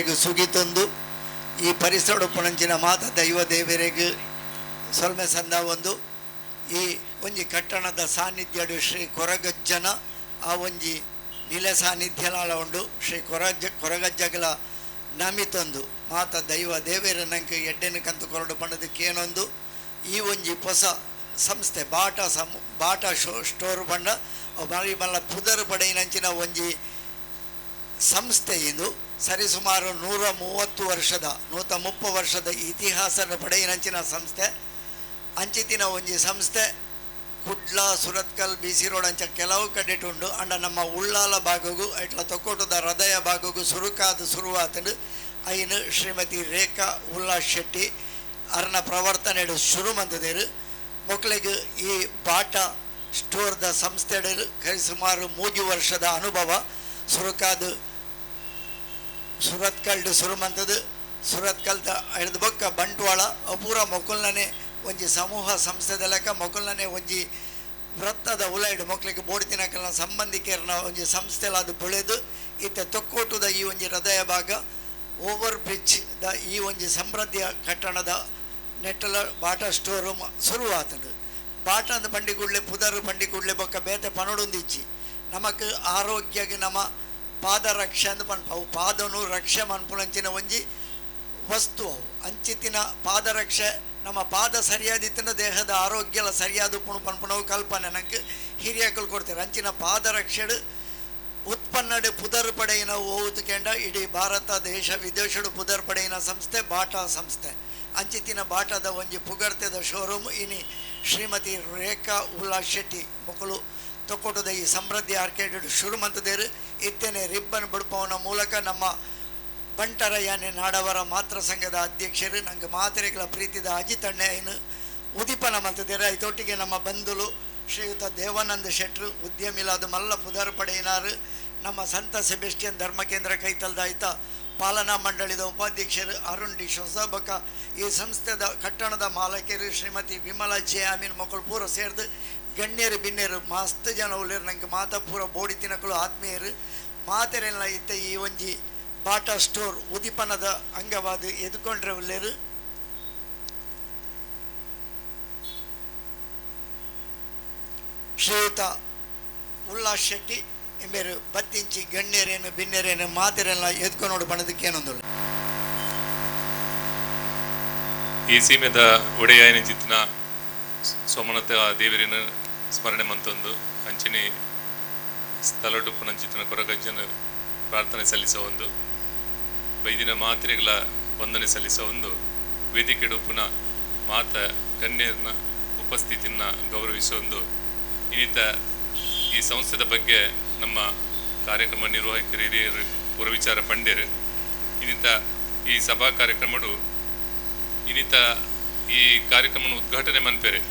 ದೇವೆರೆಗ್ ಸುಗಿತೊಂದು ಈ ಪರಿಸರ ಉಪ್ಪುನಂಚಿನ ಮಾತ ದೈವ ದೇವೆರೆಗ್ ಸೊಲ್ಮೆ ಸಂದಾವೊಂದು ಈ ಒಂಜಿ ಕಟ್ಟಣದ ಸಾನ್ನಿಧ್ಯಡು ಶ್ರೀ ಕೊರಗಜ್ಜನ ಆ ಒಂಜಿ ನಿಲೆ ಸಾನ್ನಿಧ್ಯಲಾಲ ಉಂಡು. ಶ್ರೀ ಕೊರಗಜ್ಜಗಳ ನಮಿತೊಂದು ಮಾತ ದೈವ ದೇವೆರ ನಂಗೆ ಎಡ್ಡೆನ ಕಂತು ಕೊರಡು ಪಂಡದಕ್ಕೇನೊಂದು ಈ ಒಂಜಿ ಹೊಸ ಸಂಸ್ಥೆ ಬಾಟ ಬಾಟ ಸ್ಟೋರ್ ಪಂಡ ಬಾರಿ ಮಲ್ಲ ಪುದರ್ ಪಡೆಯಿನಂಚಿನ ಒಂಜಿ ಸಂಸ್ಥೆ ಇದು. ಸರಿಸುಮಾರು 130 ವರ್ಷದ 130 ವರ್ಷದ ಇತಿಹಾಸದ ಪಡೆಯಿನಂಚಿನ ಸಂಸ್ಥೆ. ಅಂಚಿತಿನ ಒಂಜಿ ಸಂಸ್ಥೆ Kudla Surathkal B C road ಅಂಚ ಕೆಲವು ಕಡೆಟ್ ಉಂಡು. ಅಂಡ ನಮ್ಮ ಉಳ್ಳಾಲ ಭಾಗಗೂ ಇಟ್ಲ ತೊಕ್ಕೋಟದ ಹೃದಯ ಭಾಗಗೂ ಸುರುಕಾದ ಶುರುವಾತಂಡು ಐನು ಶ್ರೀಮತಿ ರೇಖಾ ಉಲ್ಲಾಸ್ ಶೆಟ್ಟಿ ಅರ್ನ ಪ್ರವರ್ತನೆಡು ಶುರು ಮಂತದೇರು. ಮಕ್ಕಳಿಗೆ ಈ ಬಾಟ ಸ್ಟೋರ್ದ ಸಂಸ್ಥೆ ಸುಮಾರು 3 ವರ್ಷದ ಅನುಭವ. ಸುರುಕಾದ ಸುರತ್ಕಲ್ಡು ಶುರು ಮಂತದ್ದು. ಸುರತ್ಕಲ್ದ ಹಿಡ್ದು ಬೊಕ್ಕ ಬಂಟ್ವಾಳ ಪೂರ ಮೊಕುಲ್ನೇ ಒಂಜಿ ಸಮೂಹ ಸಂಸ್ಥೆದ ಲೆಕ್ಕ ಮೊಕುಲ್ನೇ ಒಂಜಿ ವೃತ್ತದ ಉಲೈಡು ಮಕ್ಕಳಿಗೆ ಬೋಡ್ತಿನಕಲ್ನ ಸಂಬಂಧಿಕರನ್ನ ಒಂಜಿ ಸಂಸ್ಥೆಲ ಅದು ಬೆಳೆದು ಇತ್ತೆ ತೊಕ್ಕೋಟದ ಈ ಒಂಜಿ ಹೃದಯ ಭಾಗ ಓವರ್ ಬ್ರಿಡ್ಜ್ the ಈ ಒಂಜಿ ಸಮೃದ್ಧಿಯ ಕಟ್ಟಣದ ನೆಟ್ಟಲ ಬಾಟ ಸ್ಟೋರು ಶುರುವಾತಂಡು. ಬಾಟ ಅಂದ್ ಪಂಡಿ ಕೂಡಲೇ ಪುದರ್ ಪಂಡಿ ಕೂಡಲೇ ಬೊಕ್ಕ ಬೇತೆ ಪನೊಡೊಂದಿಚ್ಚಿ ನಮಕ್ ಆರೋಗ್ಯಗೆ ನಮ್ಮ ಪಾದರಕ್ಷೆ ಅಂದ್ ಪನ್ಪ ಅವು ಪಾದನು ರಕ್ಷೆ ಮನ್ಪುನಂಚಿನ ಒಂಜಿ ವಸ್ತು ಅವು. ಅಂಚಿತಿನ ಪಾದರಕ್ಷೆ ನಮ್ಮ ಪಾದ ಸರಿಯಾದಿತ್ತಿನ ದೇಹದ ಆರೋಗ್ಯ ಎಲ್ಲ ಸರಿಯಾದ ಪುಣು ಪನ್ಪುನವು ಕಲ್ಪನೆ ನಂಗೆ ಹಿರಿಯಕಲು ಕೊಡ್ತಾರೆ. ಅಂಚಿನ ಪಾದರಕ್ಷೆಡು ಉತ್ಪನ್ನಡು ಪುದರ್ ಪಡೆಯಿನ ಓದು ಕೆಂಡ ಇಡೀ ಭಾರತ ದೇಶ ವಿದೇಶಡು ಪುದರ್ ಪಡೆಯಿನ ಸಂಸ್ಥೆ ಬಾಟಾ ಸಂಸ್ಥೆ. ಅಂಚಿತಿನ ಬಾಟಾದ ಒಂಜಿ ಪುಗರ್ತೆದ ಶೋರೂಮ್ ಇನಿ ಶ್ರೀಮತಿ ರೇಖಾ ಉಲ್ಲಾಸ್ ಶೆಟ್ಟಿ ಮೊಕಲು ತೊಕ್ಕೋಟದ ಈ ಸಮೃದ್ಧಿ ಆರ್ಕೇಡ್ ಶುರು ಮಂತದೇರು. ಇತ್ತೇನೆ ರಿಬ್ಬನ್ ಬುಡ್ಪವನ ಮೂಲಕ ನಮ್ಮ ಬಂಟರ ಯಾನೆ ನಾಡವರ ಮಾತೃ ಸಂಘದ ಅಧ್ಯಕ್ಷರು ನಂಗೆ ಮಾತೆರೆಗಳ ಪ್ರೀತಿದ ಅಜಿತ್ ಅಣ್ಣಯ್ಯನು ಉದೀಪನ ಮಂತದೇರು. ಐತೊಟ್ಟಿಗೆ ನಮ್ಮ ಬಂಧುಲು ಶ್ರೀಯುತ ದೇವಾನಂದ ಶೆಟ್ರು ಉದ್ಯಮಿಲಾದ ಮಲ್ಲ ಪುದರ್ ಪಡೆಯಿನಾರು ನಮ್ಮ ಸಂತ ಸೆಬೆಸ್ಟಿಯನ್ ಧರ್ಮ ಕೇಂದ್ರ ಕೈತಲ್ದ ಆಯ್ತ ಪಾಲನಾ ಮಂಡಳಿದ ಉಪಾಧ್ಯಕ್ಷರು ಅರುಣ್ ಡಿ ಬೊಕ್ಕ ಈ ಸಂಸ್ಥೆದ ಕಟ್ಟಣದ ಮಾಲಕರು ಶ್ರೀಮತಿ ವಿಮಲಾ ಜೆ ಅಮೀನ್ ಮಕ್ಕಳು ಪೂರ ಸೇರ್ದು ಗಣ್ಯರು ಬಿನ್ನೆರು ಮಸ್ತ್ ಜನ ಉಳ್ಳೇರು. ನಂಗೆ ಮಾತಾ ಪೂರ ಬೋಡಿ ತಿನಕಲು ಆತ್ಮೀಯರು ಮಾತೆರೆಲ್ಲ ಇತ್ತ ಈ ಒಂಜಿ ಬಾಟಾ ಸ್ಟೋರ್ ಉದೀಪನದ ಅಂಗವಾದ ಎದುಕೊಂಡ್ರೆ ಉಳ್ಳೇರು. ಶ್ರೀಯುತ ಉಲ್ಲಾಸ್ ಶೆಟ್ಟಿ ಎಂಬೇರು ಬತ್ತಿಂಚಿ ಗಣ್ಯರೇನು ಬಿನ್ನೆರೇನು ಮಾತೆರೆಲ್ಲ ಎದ್ಕೊಂಡು ಬಣ್ಣದಕ್ಕೇನೊಂದು ಈ ಸೀಮೆದ ಒಡೆಯಾಯನ ಜಿತ್ನ ಸೋಮನಾಥ ದೇವರಿನ ಸ್ಮರಣೆ ಮಂತೊಂದು ಅಂಚಿನಿ ಸ್ಥಳಡುಪ್ಪುನ ಜಿತ್ನ ಕೊರಗಜ್ಜನ ಪ್ರಾರ್ಥನೆ ಸಲ್ಲಿಸುವ ಒಂದು ಬೈದಿನ ಮಾತ್ರೆಗಳ ವಂದನೆ ಸಲ್ಲಿಸುವ ಒಂದು ವೇದಿಕೆಡುಪ್ಪುನ ಮಾತ ಗಣ್ಯರನ್ನ ಉಪಸ್ಥಿತಿಯನ್ನ ಗೌರವಿಸುವ ಒಂದು ಇನ್ನಿತ ಈ ಸಂಸ್ಥೆದ ಬಗ್ಗೆ ನಮ್ಮ ಕಾರ್ಯಕ್ರಮ ನಿರ್ವಾಹಕರು ಹಿರಿಯರು ಪೂರ್ವವಿಚಾರ ಪಂಡ್ಯರು. ಇನ್ನಿತ ಈ ಸಭಾ ಕಾರ್ಯಕ್ರಮಡು ಇನ್ನಿತ ಈ ಕಾರ್ಯಕ್ರಮವನ್ನು ಉದ್ಘಾಟನೆ ಮನ್ಪೇರೆ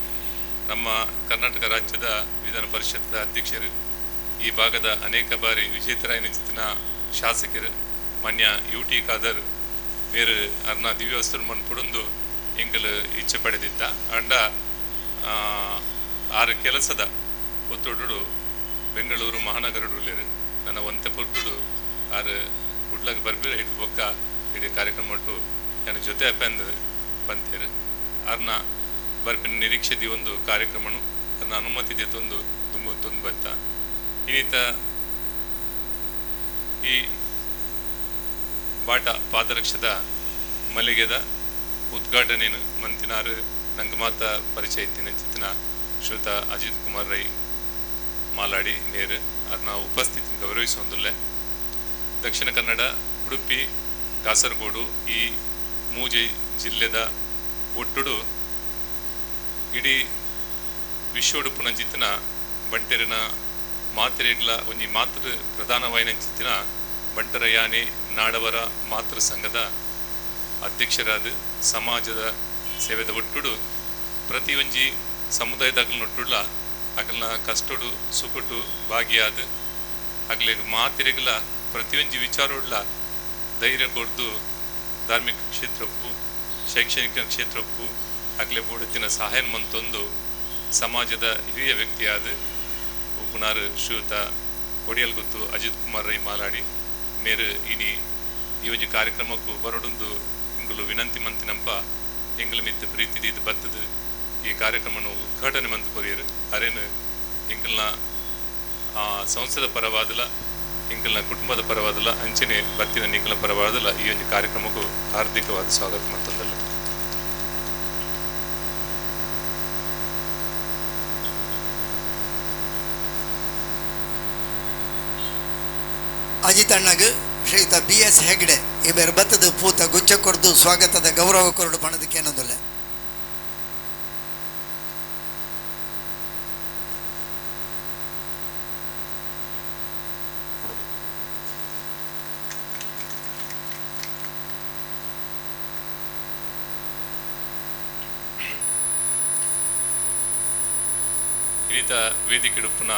ನಮ್ಮ ಕರ್ನಾಟಕ ರಾಜ್ಯದ ವಿಧಾನ ಪರಿಷತ್ ಅಧ್ಯಕ್ಷರು, ಈ ಭಾಗದ ಅನೇಕ ಬಾರಿ ವಿಜೇತರಾಯನ ಶಾಸಕರು ಮಾನ್ಯ ಯು ಟಿ ಖಾದರ್ ಮೇರು ಅರ್ನ ದಿವ್ಯವಸ್ತ್ರ ಮನ್ಪುಡೊಂದು ಎಂಕಲು ಇಚ್ಛೆ ಪಡೆದಿದ್ದ. ಅಂಡ ಆರು ಕೆಲಸದ ಒತ್ತೊಡು ಬೆಂಗಳೂರು ಮಹಾನಗರಡುಳ್ಳೇರು ನನ್ನ ಒಂತೆ ಪೊಟ್ಟುಡು ಆರು ಕುಡ್ಲಾಗ ಬರ್ಬೇರೆ ಹಿಡಿದು ಬೊಕ್ಕ ಇಡೀ ಕಾರ್ಯಕ್ರಮ ಒಟ್ಟು ನನ್ನ ಜೊತೆ ಅಪ್ಪಂದು ಪಂತೇರು ಅರ್ನ ಬರ್ಪಿನ ನಿರೀಕ್ಷೆ ಒಂದು ಕಾರ್ಯಕ್ರಮನು ಅರ್ನ ಅನುಮತಿ ದೇತೊಂದು ತುಂಬ ತೊಂದು ಬತ್ತ. ಇನ್ನಿತ ಈ ಬಾಟ ಪಾದರಕ್ಷದ ಮಲ್ಲಿಗೆದ ಉದ್ಘಾಟನೆಯನ್ನು ಮಂತಿನಾರು ನಂಗೆ ಮಾತ ಪರಿಚಯ ಇತ್ತಿನ ಚಿತ್ತಿನ ಶ್ರೀಯುತ ಅಜಿತ್ ಕುಮಾರ್ ರೈ ಮಾಲಾಡಿ ನೇರು ಅದನ್ನ ಉಪಸ್ಥಿತಿ ಗೌರವಿಸುವಂದುಲ್ಲೆ. ದಕ್ಷಿಣ ಕನ್ನಡ, ಉಡುಪಿ, ಕಾಸರಗೋಡು ಈ ಮೂಜೆ ಜಿಲ್ಲೆದ ಒಟ್ಟುಡು ಇಡೀ ವಿಶ್ವಡುಪುನ ಜಿತ್ತಿನ ಬಂಟೆರಿನ ಮಾತ್ರೆಗ್ಲ ಒಂಜಿ ಮಾತೃ ಪ್ರಧಾನವಾಯಿನ ಚಿತ್ತಿನ ಬಂಟರ ಯಾನೆ ನಾಡವರ ಮಾತೃ ಸಂಘದ ಅಧ್ಯಕ್ಷರಾದ ಸಮಾಜದ ಸೇವೆದ ಒಟ್ಟುಡು ಪ್ರತಿಯೊಂಜಿ ಸಮುದಾಯದ ಅಗಲ್ನೊಟ್ಟುಳ್ಳ ಅಗಲ್ನ ಕಷ್ಟಡು ಸುಖಟು ಭಾಗಿಯಾದ ಅಗಲಿಗೆ ಮಾತಿರಿಗಲ ಪ್ರತಿಯೊಂಜಿ ವಿಚಾರವುಳ್ಳ ಧೈರ್ಯ ಕೊಡ್ದು ಧಾರ್ಮಿಕ ಕ್ಷೇತ್ರಕ್ಕೂ ಶೈಕ್ಷಣಿಕ ಕ್ಷೇತ್ರಕ್ಕೂ ಅಗಲೆ ಬೋಡತಿನ ಸಹಾಯ ಮಂತೊಂದು ಸಮಾಜದ ಹಿರಿಯ ವ್ಯಕ್ತಿಯಾದ ಉಪುನಾರು ಶ್ರೀಯುತ ಕೊಡಿಯಲ್ಗುತ್ತು ಅಜಿತ್ ಕುಮಾರ್ ರೈ ಮಾಲಾಡಿ ಮೇರು ಇನಿ ಈ ಒಂಜಿ ಕಾರ್ಯಕ್ರಮಕ್ಕೂ ಬರಡೊಂದು ಎಂಕುಲು ವಿನಂತಿ ಮಂತಿನಂಪ ಎಂಗ್ಲ ಮಿತ್ತ ಪ್ರೀತಿ ದೀದ್ ಬತ್ತದು ಈ ಕಾರ್ಯಕ್ರಮವನ್ನು ಉದ್ಘಾಟನೆ ಮಂತ್ ಕೊರಿಯರು. ಅರೇನು ಎಂಕಲ್ನ ಸಂಸ್ಥೆದ ಪರವಾದಲ, ಎಂಕಲ್ನ ಕುಟುಂಬದ ಪರವಾದಲ, ಅಂಚನೆ ಬತ್ತಿನ ನಿಕಲ ಪರವಾದಲ ಈ ಒಂದು ಕಾರ್ಯಕ್ರಮಕ್ಕೂ ಹಾರ್ದಿಕವಾದ ಸ್ವಾಗತ ಮಂತಂದಲ್ಲ. ಅಜಿತ್ ಅಣ್ಣಗ್ ಶ್ರೀಯುತ ಬಿ ಎಸ್ ಹೆಗ್ಡೆ ಇಬೇರು ಬತ್ತದ ಪೂತ ಗುಚ್ಚ ಕೊರ್ದು ಸ್ವಾಗತದ ಗೌರವ ಕೊರಡು ಪಣದಕ್ಕೇನೊಂದಿಲ್ಲ. ಇನ್ನಿತ ವೇದಿಕೆಡುಪ್ಪುನ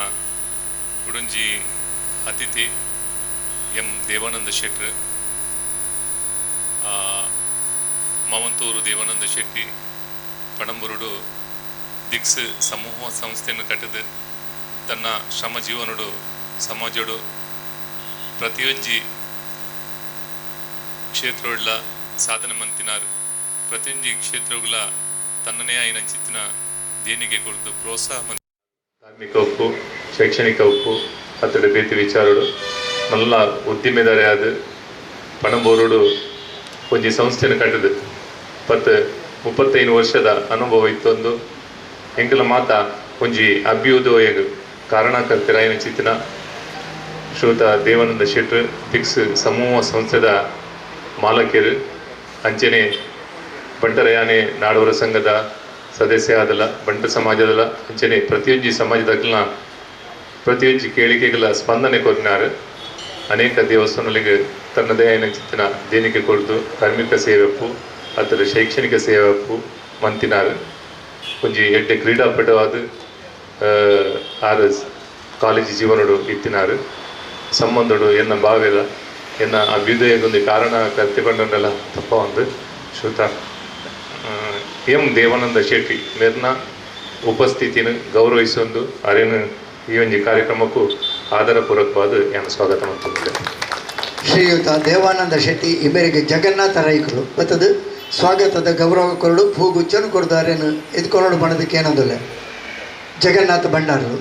ಕುಡುಂಜಿ ಅತಿಥಿ ಎಂ ದೇವಾನಂದ ಶೆಟ್ರು, ಮವಂತೂರು ದೇವಾನಂದ ಶೆಟ್ಟಿ ಪಣಂಬುರುಡು ದಿಕ್ಸ್ ಸಮೂಹ ಸಂಸ್ಥೆಯನ್ನು ಕಟ್ಟಿದ ತನ್ನ ಶ್ರಮ ಜೀವನಡು ಸಮಾಜಡು ಪ್ರತಿಯೊಂಜಿ ಕ್ಷೇತ್ರಗಳ ಸಾಧನೆ ಮಂತಿನಾರು, ಪ್ರತಿಯೊಂಜಿ ಕ್ಷೇತ್ರಗಳ ತನ್ನನೇ ಆಯಿನ ಚಿತ್ತಿನ ದೇಣಿಗೆ ಕೊಡ್ದು ಪ್ರೋತ್ಸಾಹ ಮಂತಿ ಧಾರ್ಮಿಕ ಉಪ್ಪು, ಶೈಕ್ಷಣಿಕ ಉಪ್ಪು, ಅತ್ತಡ ಬೇತಿ ವಿಚಾರಡು ಮಲ್ಲ ಉದ್ದಿಮೆದಾರೆ ಆದ ಪಣಂಬೂರುಡು ಒಂಜಿ ಸಂಸ್ಥೆಯನ್ನು ಕಟ್ಟದು 35 ವರ್ಷದ ಅನುಭವ ಇತ್ತೊಂದು ಎಂಕಲ ಮಾತ ಒಂಜಿ ಅಭ್ಯುದಯ ಕಾರಣಕರ್ತರಾಯಿನ ಚಿತ್ತಿನ ಶ್ರೀಯುತ ದೇವಾನಂದ ಶೆಟ್ರು ದಿಕ್ಸ್ ಸಮೂಹ ಸಂಸ್ಥೆದ ಮಾಲಕರು, ಅಂಚನೆ ಬಂಟರಯಾನೆ ನಾಡವರ ಸಂಘದ ಸದಸ್ಯ ಆದಲ್ಲ, ಬಂಟ ಸಮಾಜದಲ್ಲ, ಅಂಚನೆ ಪ್ರತಿಯೊಂಜಿ ಸಮಾಜದಕ್ಕಿನ ಪ್ರತಿಯೊಂಜಿ ಕೇಳಿಕೆಗಳ ಸ್ಪಂದನೆ ಕೊರಿನಾರು. ಅನೇಕ ದೇವಸ್ಥಾನಗಳಿಗೆ ತನ್ನದೇ ಆಯ್ನ ಚಿತ್ತಿನ ದೇಣಿಗೆ ಕೊಡ್ದು ಧಾರ್ಮಿಕ ಸೇವೆಪ್ಪು ಅದರ ಶೈಕ್ಷಣಿಕ ಸೇವೆಪ್ಪು ಮಂತಿನಾರು. ಒಂಜಿ ಎಡ್ಡೆ ಕ್ರೀಡಾಪಟುವಾದ ಆರ್ ಕಾಲೇಜು ಜೀವನಡು ಇತ್ತಿನಾರು. ಸಂಬಂಧಡು ಎನ್ನ ಭಾವೆಲ್ಲ ಎನ್ನ ಅಭ್ಯುದಯಕ್ಕೊಂದು ಕಾರಣ ಕರ್ತಿಕೊಂಡಲ್ಲ ತಪ್ಪ ಒಂದು ಶ್ರುತ ಎಂ ದೇವಾನಂದ ಶೆಟ್ಟಿ ಮೇರ್ನ ಉಪಸ್ಥಿತಿನ ಗೌರವಿಸೊಂದು ಅರೇನು ಈ ಒಂದು ಕಾರ್ಯಕ್ರಮಕ್ಕೂ ಆದರಪೂರ್ವಕವಾದ ಏನು ಸ್ವಾಗತ ಮಾಡ್ತಿದ್ದೆ. ಶ್ರೀಯುತ ದೇವಾನಂದ ಶೆಟ್ಟಿ ಇಬ್ಬರಿಗೆ ಜಗನ್ನಾಥ ರೈಕರು ಬತ್ತದು ಸ್ವಾಗತದ ಗೌರವ ಕೊರಡು ಹೂಗುಚ್ಚನು ಕೊಡ್ದು ಅರೇನು ಎದ್ಕೊರಡು ಬಣದಕ್ಕೆ ಏನೊಂದಿಲ್ಲ. ಜಗನ್ನಾಥ ಭಂಡಾರರು.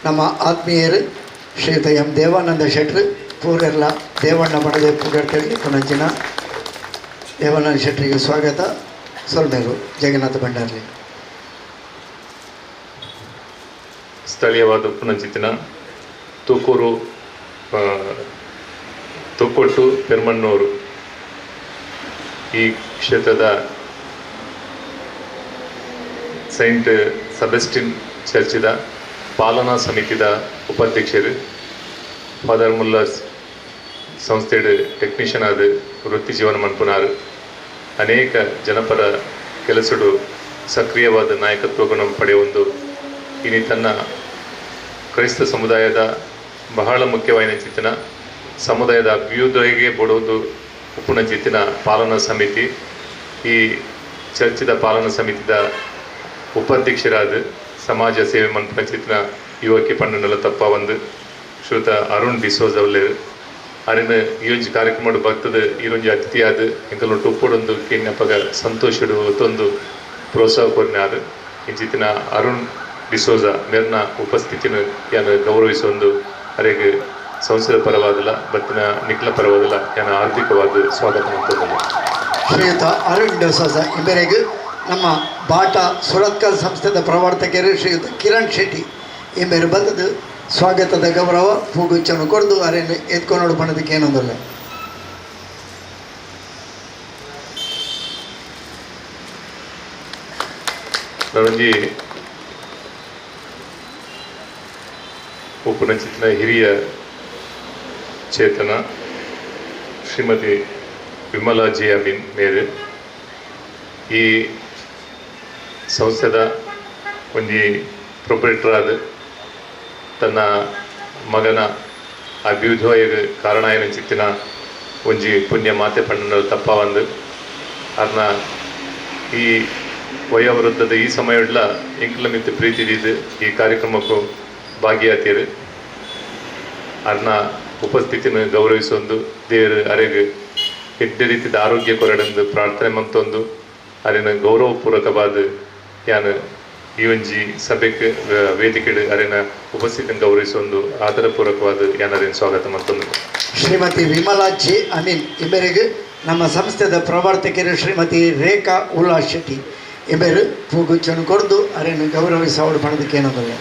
ನಮ್ಮ ಆತ್ಮೀಯರು ಶ್ರೀಯುತ ಎಂ ದೇವಾನಂದ ಶೆಟ್ರು ಪೂರೆಲ್ಲ ದೇವಣ್ಣ ಬಣದೆ ಪುಗರ್ತೇಳಿ ಪುನಂಚಿನ ದೇವಾನಂದ ಶೆಟ್ಟರಿಗೆ ಸ್ವಾಗತ ಸೊಲ್ಮೇರು ಜಗನ್ನಾಥ ಭಂಡಾರ್ಲಿ. ಸ್ಥಳೀಯವಾದ ಪುನಂಚಿತಿನ ತೂಕೂರು ತೊಕ್ಕೊಟ್ಟು ಪೆರ್ಮಣ್ಣೂರು ಈ ಕ್ಷೇತ್ರದ ಸೈಂಟ್ ಸೆಬೆಸ್ಟಿನ್ ಚರ್ಚಿದ ಪಾಲನಾ ಸಮಿತಿದ ಉಪಾಧ್ಯಕ್ಷರು, ಫಾದರ್ ಮುಲ್ಲರ್ಸ್ ಸಂಸ್ಥೆಡ್ ಟೆಕ್ನಿಷಿಯನ್ ಆದ ವೃತ್ತಿ ಜೀವನ ಮನ್ಪುನಾರು, ಅನೇಕ ಜನಪರ ಕೆಲಸಡು ಸಕ್ರಿಯವಾದ ನಾಯಕತ್ವ ಗುಣ ಪಡೆಯೊಂದು ಇನಿ ತನ್ನ ಕ್ರೈಸ್ತ ಸಮುದಾಯದ ಬಹಳ ಮುಖ್ಯವಾದ ಚಿತ್ತಿನ ಸಮುದಾಯದ ಅಭ್ಯುದಯಗೆ ಬಡೋದು ಉಪ್ಪುನ ಚಿತ್ತಿನ ಪಾಲನಾ ಸಮಿತಿ ಈ ಚರ್ಚಿದ ಪಾಲನಾ ಸಮಿತಿದ ಉಪಾಧ್ಯಕ್ಷರಾದ ಸಮಾಜ ಸೇವೆ ಮನ್ಪುನ ಚಿತ್ತಿನ ಯುವಕಿ ಪಂಡನೆಲ್ಲ ತಪ್ಪ ಒಂದು ಶ್ರುತ ಅರುಣ್ ಡಿಸೋಜ್ ಅವಲೇರು. ಅರಿನ ಈ ಒಂಜಿ ಕಾರ್ಯಕ್ರಮ ಭಕ್ತದ ಈ ಒಂಜಿ ಅತಿಥಿಯಾದ ಎಂಕಲ್ನ ಉಪ್ಪುಡೊಂದು ಕೇನ್ನಪಗ ಸಂತೋಷಡು ಒತ್ತೊಂದು ಪ್ರೋತ್ಸಾಹ ಕೊರಿನಾರು. ಇಂಚಿತ್ತಿನ ಅರುಣ್ ಡಿಸೋಜ ಮೇರ್ನ ಉಪಸ್ಥಿತಿನ ಯಾನು ಗೌರವಿಸೊಂದು ಅರೆಗೆ ಸಂಸ್ಥೆದ ಪರವಾದಲ ಬತ್ತಿನ ನಿಖಲ ಪರವಾದಲ ಯಾನ ಆರ್ಥಿಕವಾದ ಸ್ವಾಗತ ಮಾಡ್ತದೆ. ಶ್ರೀಯುತ ಅರುಣ್ ಡಿಸೋಜ ಇವರಿಗೆ ನಮ್ಮ ಬಾಟ ಸುರತ್ಕಲ್ ಸಂಸ್ಥೆದ ಪ್ರವರ್ತಕರು ಶ್ರೀಯುತ ಕಿರಣ್ ಶೆಟ್ಟಿ ಇಂಬೇರು ಬಂದದ್ದು ಸ್ವಾಗತದ ಗೌರವ ಹೂಗುಚ್ಚನ್ನು ಕೊಡ್ದು ಅರೇನು ಎತ್ಕೊಂಡು ಬಣ್ಣದಕ್ಕೆ ಏನೊಂದಿಲ್ಲ. ನಾನೊಂಜಿ ಉಪನಚಿತ್ನ ಹಿರಿಯ ಚೇತನ ಶ್ರೀಮತಿ ವಿಮಲಾ ಜಿ ಅಮೀನ್ ಮೇರು ಈ ಸಂಸ್ಥೆದ ಒಂಜಿ ಪ್ರೊಪ್ರೇಟರ್ ಆದ ತನ್ನ ಮಗನ ಅಭ್ಯುದಯಗ್ ಕಾರಣ ಚಿತ್ತಿನ ಒಂಜಿ ಪುಣ್ಯ ಮಾತೆ ಪಣ್ಣನ ತಪ್ಪ ಒಂದು ಅರ್ನ ಈ ವಯೋವೃದ್ಧದ ಈ ಸಮಯಡ್ಲ ಎಂಕಲ ಮಿತ್ತು ಪ್ರೀತಿ ದೀದ್ ಈ ಕಾರ್ಯಕ್ರಮಕ್ಕೂ ಭಾಗಿಯಾತೀರು. ಅರ್ನ ಉಪಸ್ಥಿತಿನ ಗೌರವಿಸೊಂದು ದೇವರು ಅರೆಗ್ ಎಡ್ಡೆ ರೀತಿದ ಆರೋಗ್ಯ ಕೊರಡೆಂದು ಪ್ರಾರ್ಥನೆ ಮಂತೊಂದು ಅರೆನ ಗೌರವಪೂರ್ವಕವಾದ ಯಾನ್ ಈ ಒಂಜಿ ಸಭೆಕ್ ವೇದಿಕೆಡ್ ಅರೆನ ಉಪಸ್ಥಿತಿನ ಗೌರವಿಸೊಂದು ಆದರಪೂರ್ವಕವಾದ ಯಾನ್ ಅರೆನ ಸ್ವಾಗತ ಮಂತೊಂದು. ಶ್ರೀಮತಿ ವಿಮಲಾ ಜೆ ಅಮೀನ್ ಇಬ್ಬರಿಗೆ ನಮ್ಮ ಸಂಸ್ಥೆದ ಪ್ರವರ್ತಕರು ಶ್ರೀಮತಿ ರೇಖಾ ಉಲ್ಲಾಸ್ ಶೆಟ್ಟಿ ಇಬ್ಬರು ಪೂಗುಚ್ಚನ್ನು ಕೊಡ್ದು ಅರೆನ ಗೌರವಿಸೋಡು ಪಣದಕ್ಕೇನದಲ್ಲ.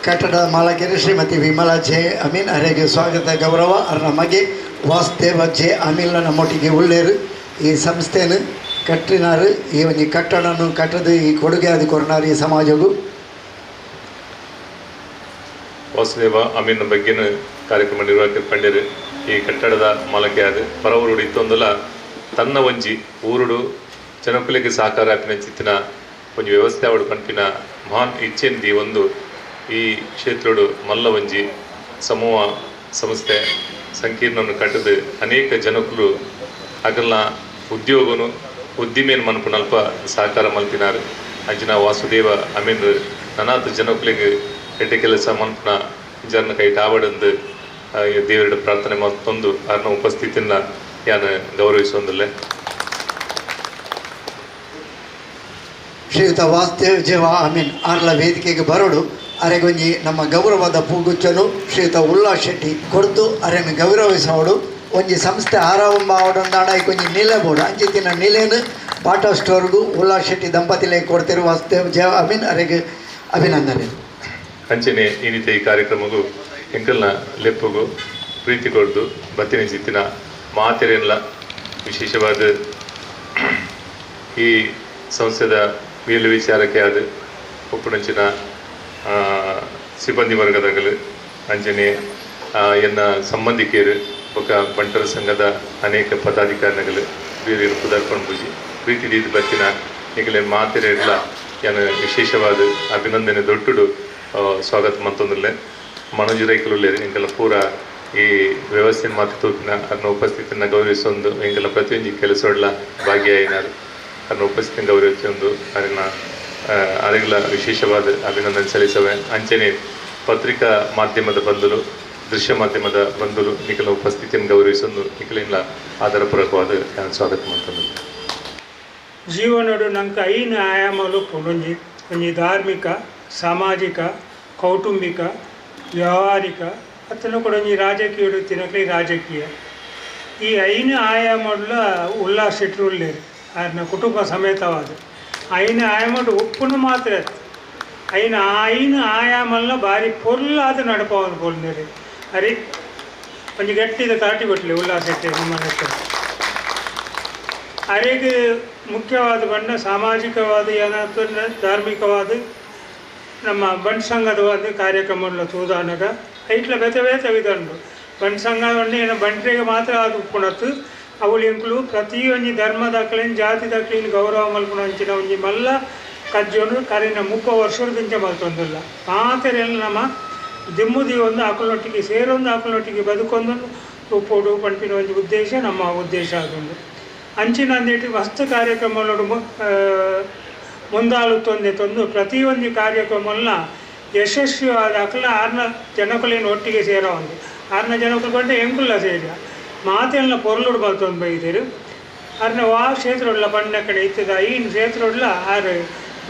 ಕಟ್ಟಡ ಮಾಲಕರು ಶ್ರೀಮತಿ ವಿಮಲಾ ಜೆ ಅಮೀನ್ ಅರೆಗೆ ಸ್ವಾಗತ ಗೌರವ. ಅರ್ನ ಮಗೆ ವಾಸುದೇವ ಜೆ ಅಮೀನ್ ನಮ್ಮೊಟ್ಟಿಗೆ ಉಳ್ಳೇರು ಈ ಸಂಸ್ಥೆಯನ್ನು ಕಟ್ಟಿನಾರು. ಈ ಒಂಜಿ ಕಟ್ಟಡನ್ನು ಕಟ್ಟದು ಈ ಕೊಡುಗೆ ಅದು ಕೊರ್ನಾರು ಈ ಸಮಾಜಗೂ. ವಾಸುದೇವ ಅಮೀನ್ ಬಗ್ಗೆನ ಕಾರ್ಯಕ್ರಮ ನಿರ್ವಾಹಕ ಪಂಡ್ಯರು ಈ ಕಟ್ಟಡದ ಮಾಲಕೆಯಾದ ಪರವರುಡು ಇತ್ತೊಂದುಲ ತನ್ನ ಒಂಜಿ ಊರುಡು ಜನಕುಲೆಗೆ ಸಹಕಾರ ಆಪಿನ ಚಿತ್ತಿನ ಒಂಜಿ ವ್ಯವಸ್ಥೆ ಅವಡು ಪನ್ಪಿನ ಮಹಾನ್ ಇಚ್ಛೆಂದಿ ಒಂದು ಈ ಕ್ಷೇತ್ರಡು ಮಲ್ಲ ಒಂಜಿ ಸಮೂಹ ಸಂಸ್ಥೆ ಸಂಕೀರ್ಣವನ್ನು ಕಟ್ಟದು ಅನೇಕ ಜನಕುಲು ಅಗಲ್ನ ಉದ್ಯೋಗನು ಉದ್ದಿಮೆಯನ್ನು ಮನ್ಪುನಲ್ಪ ಸಹಕಾರ ಮಲ್ತಿನಾರು. ಅಂಚಿನ ವಾಸುದೇವ ಅಮೀನ್ ನನಾತ್ ಜನಕುಲೆಗ್ ಎಡ್ಡೆ ಕೆಲಸ ಮನ್ಪುನ ಜನ ಕೈ ಟಾವಡಂದು ದೇವರ ಪ್ರಾರ್ಥನೆ ಮತ್ತೊಂದು ಅರ್ನ ಉಪಸ್ಥಿತಿಯನ್ನ ಯಾನ್ ಗೌರವಿಸೊಂದಿಲ್ಲ. ಶ್ರೀಯುತ ವಾಸುದೇವ ಜೇವ ಅಮೀನ್ ಆರ್ಲ ವೇದಿಕೆಗೆ ಬರೋಡು ಅರೆಗೊಂಜಿ ನಮ್ಮ ಗೌರವದ ಪೂಗುಚ್ಚನು ಶ್ರೀಯುತ ಉಲ್ಲಾಸ್ ಶೆಟ್ಟಿ ಕೊಡ್ದು ಅರೆನ್ನು ಗೌರವಿಸೋಡು. ಒಂಜಿ ಸಂಸ್ಥೆ ಆರಂಭ ಆವಡೊಂದಾಡ ಒಂಜಿ ನಿಲೆ ಬೋಡು ಅಂಚಿತ್ತಿನ ನಿಲೆನು ಬಾಟಾ ಸ್ಟೋರ್ಗು ಉಲ್ಲಾಸ್ ಶೆಟ್ಟಿ ದಂಪತಿಲೆ ಕೊಡ್ತಿರುವ ವಾಸುದೇವ ಜೇವ ಅಮೀನ್ ಅರೆಗೆ ಅಭಿನಂದನೆ. ಅಂಚನೆ ಈ ರೀತಿ ಈ ಕಾರ್ಯಕ್ರಮಗೂ ಎಂಕಲ್ನ ಲೆಪ್ಪುಗು ಪ್ರೀತಿ ಕೊಡ್ದು ಬತ್ತಿನ ಜಿತ್ತಿನ ಮಾತೆರೆಲ್ಲ ವಿಶೇಷವಾದ ಈ ಸಂಸ್ಥೆದ ಮೇಲು ವಿಚಾರಕ್ಕೆ ಆದ ಉಪ್ಪುನಂಚಿನ ಸಿಬ್ಬಂದಿ ವರ್ಗದಾಗಲು ಅಂಚನೆ ಎನ್ನ ಸಂಬಂಧಿಕರು ಬೊಕ ಬಂಟರ ಸಂಘದ ಅನೇಕ ಪದಾಧಿಕಾರಿಗಳು ವೀರ್ಯರು ಪುದರ್ಪಣ್ ಪೂಜಿ ಪ್ರೀತಿ ದೀದ್ ಬತ್ತಿನ ನಿಗಲೆ ಮಾತೆರೆಲ್ಲ ಯಾನ್ ವಿಶೇಷವಾದ ಅಭಿನಂದನೆ ದೊಡ್ಡಡು ಸ್ವಾಗತ ಮಂತೊಂದುಲ್ಲೆ. ಮನೋಜ್ ರೈಕುಲುಲ್ಲೆರ್ ಎಂಕಲ್ನ ಪೂರ ಈ ವ್ಯವಸ್ಥೆ ಮಾತು ತೂಪಿನ ಅರ್ನ ಉಪಸ್ಥಿತಿನ ಗೌರವಿಸೊಂದು ಎಂಕಲ್ನ ಪ್ರತಿಯೊಂಜಿ ಕೆಲಸೊಡ್ಲ ಭಾಗಿಯಾಯಿನಾರ್ ಅರ್ನ ಉಪಸ್ಥಿತಿನ ಗೌರವಿಸೊಂದು ಅರೆನ ಅರೆಗ್ಲ ವಿಶೇಷವಾದ ಅಭಿನಂದನೆ ಸಲ್ಲಿಸವೆ. ಅಂಚನೆ ಪತ್ರಿಕಾ ಮಾಧ್ಯಮದ ಬಂಧುಲು ದೃಶ್ಯ ಮಾಧ್ಯಮದ ಬಂಧುಲು ನಿಖಲ ಉಪಸ್ಥಿತಿಯನ್ನು ಗೌರವಿಸೊಂದು ನಿಖಲಿನ ಆಧಾರಪೂರ್ವಕವಾದ ಸ್ವಾಗತ ಮಂತೊಂದು. ಜೀವನಡು ನಂಗೆ ಐನು ಆಯಾಮಲು ಒಂಜಿ ಒಂಜಿ ಧಾರ್ಮಿಕ, ಸಾಮಾಜಿಕ, ಕೌಟುಂಬಿಕ, ವ್ಯಾವಹಾರಿಕ ಅತ್ತನ ಕೂಡ ಒಂಜಿ ರಾಜಕೀಯ ತಿನ್ನಕ್ಲಿ ರಾಜಕೀಯ ಈ ಐನು ಆಯಾಮಡ್ಲ ಉಲ್ಲಾಸ್ ಶೆಟ್ರು ಉಳ್ಳೇರು ಆರ್ನ ಕುಟುಂಬ ಸಮೇತವಾದ ಐನು ಆಯಾಮಡು ಉಪ್ಪುನು ಮಾತ್ರ ಐನು ಐನು ಆಯಾಮಲ್ಲ ಭಾರಿ ಪೊರ್ಲಾದ ನಡಪವನು ಪೊಲ್ನೇರು ಅರಿ ಒಂಜಿ ಗಟ್ಟಿದ ತಾಟಿ ಕೊಟ್ಲಿ ಉಲ್ಲಾಸ್ ಶೆಟ್ಟಿ ನಮ್ಮ ಅರೆಗೆ ಮುಖ್ಯವಾದ ಬಣ್ಣ ಸಾಮಾಜಿಕವಾದ ಏನಾದ್ರು ಧಾರ್ಮಿಕವಾದ ನಮ್ಮ ಬಂಟ್ ಸಂಘದ ಒಂದು ಕಾರ್ಯಕ್ರಮಗಳ ತೂದಾನಗ ಐಟ್ಲ ಬೇತೆ ಬೇತೆ ವಿಧಂಡು ಬಂಟ್ ಸಂಘ ಏನು ಬಂಟ್ರಿಗೆ ಮಾತ್ರ ಅದು ಉಪ್ಪುಣತ್ತು ಅವಳು ಎಂಕುಲು ಪ್ರತಿಯೊಂಜಿ ಧರ್ಮ ದಾಖಲೆನ್ ಜಾತಿ ದಾಖಲೆನ್ ಗೌರವ ಮಲ್ಪುನ ಅಂಚಿನ ಒಂಜಿ ಮಲ್ಲ ಕಜ್ಜೊನು ಕರಿನ 30 ವರ್ಷದ ದಿಂಚ ಮಲ್ತೊಂದಿಲ್ಲ ಮಾತೆರೆಲ್ಲ ನಮ್ಮ ದಿಮ್ಮುದಿ ಒಂದು ಆಕುಲೊಟ್ಟಿಗೆ ಸೇರೊಂದು ಆಕುಲೊಟ್ಟಿಗೆ ಬದುಕೊಂದು ಉಪ್ಪೋಡು ಪಂಪಿನ ಒಂಜಿ ಉದ್ದೇಶ ನಮ್ಮ ಉದ್ದೇಶ ಆದುಂಡು. ಅಂಚಿನ ಅಂದೇಟಿ ಮಸ್ತ್ ಕಾರ್ಯಕ್ರಮಗಳು ಮುಂದಾಳುತ್ತೊಂದೆ ತಂದು ಪ್ರತಿಯೊಂದು ಕಾರ್ಯಕ್ರಮಗಳನ್ನ ಯಶಸ್ವಿಯಾದ ಅಕಲ ಆರ್ನ ಜನಕುಲಿನ ಒಟ್ಟಿಗೆ ಸೇರ ಒಂದು ಆರ್ನ ಜನಕುಲು ಬಂಡೆ ಎಂಕುಲ್ಲ ಸೇರಿಯ ಮಾತೆಲ್ಲ ಪೊರ್ಲುಡು ಬಲ್ತೊಂದು ಬೈದಿರು ಆರ್ನ ವಾ ಕ್ಷೇತ್ರೊಡ್ಲ ಬಣ್ಣ ಕಡೆ ಇತ್ತದ ಈ ಕ್ಷೇತ್ರೊಡ್ಲ ಆರು